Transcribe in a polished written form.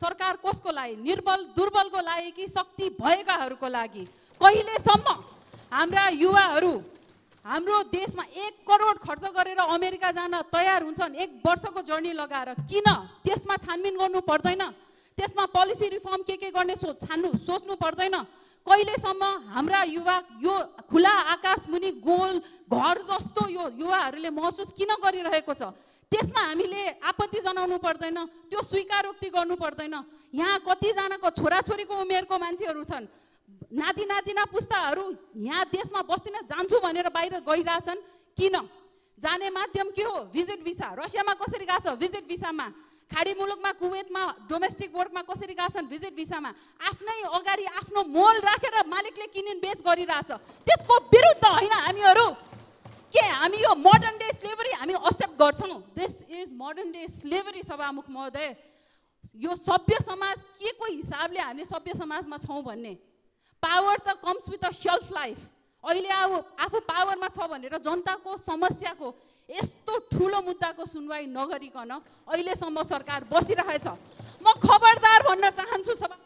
सरकार कसको लागि? निर्बल दुर्बलको लागि कि शक्ति भएकाहरूको लागि? कहिलेसम्म हाम्रा युवाहरू हाम्रो देशमा 1 करोड खर्च गरेर अमेरिका जान तयार हुन्छन् 1 वर्षको जर्नी लगाएर? किन त्यसमा छानबिन गर्नु पर्दैन? त्यसमा पोलिसी रिफर्म के गर्ने सोच्नु पर्दैन? कहिलेसम्म हाम्रा युवा यो खुला आकाश मुनि गोल घर जस्तो यो युवाहरूले महसुस किन गरिरहेको छ? त्यसमा हामीले आपत्ति जनाउनु पर्दैन? त्यो स्वीकारोक्ति गर्नु पर्दैन? यहाँ कतिजनाको छोराछोरीको उमेरको मान्छेहरू छन्, नाति नातिना पुस्ताहरू यहाँ देशमा बस्दिन जान्छु भनेर बाहिर गइरहेछन्। किन? जाने माध्यम के हो? Visit visa. रसियामा कसरी गएको छ? भिजिट भिसामा। खाडी मुलुकमा कुवेतमा डोमेस्टिक वर्कमा कसरी गएको छन्? भिजिट भिसामा। आफ्नै अगाडि आफ्नो मोल राखेर मालिकले किनिन बेच गरिरहेछ। त्यसको विरुद्ध होइन हामीहरू। के हामी यो मोडर्न डे स्लेभरी हामी एक्सेप्ट गर्छौँ? This is modern day slavery सभामुख महोदय। यो सभ्य समाज के को हिसाबले हामी सभ्य समाजमा छौँ भन्ने? पावर त comes with a self life. अहिले आफू पावरमा छ भनेर जनताको समस्याको यस्तो ठुलो मुद्दाको सुनवाई नगरिकन अहिलेसम्म सरकार बसिरहेछ। म खबरदार भन्न चाहन्छु सभा